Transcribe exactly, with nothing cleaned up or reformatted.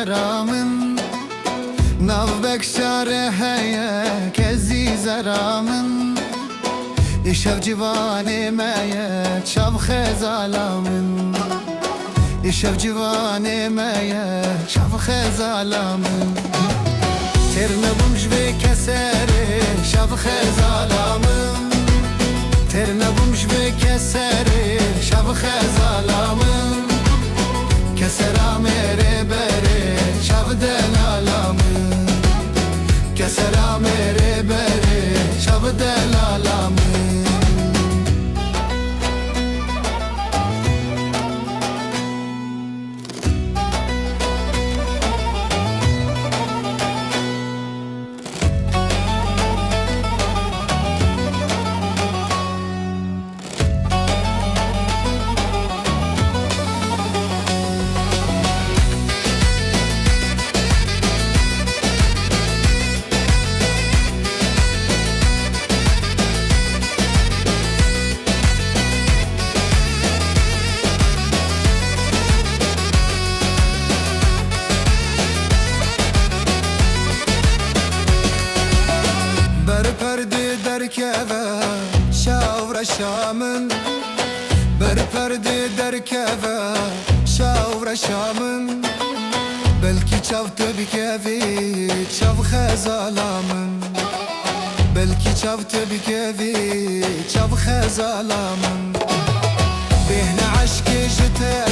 Ra min, navbek şare heye, kezî zera min. Îşev ciwanê me ye, çav xezala min. Îşev ciwanê me ye, çav xezala min. Têr nebûm ji vê keserê, şav xezala min. Têr nebûm ji vê keserê, şav xezala min. Kesera mêrê berê, çav delala min. Kesera mêrê berê, çav delala min. Ber perdê derkeve şav reşa min. Ber perdê derkeve şav reşa min. Belkî çav tu bikevî, çav xezala min. Belkî çav tu bikevî, çav xezala min. Bêhne eşkê ji te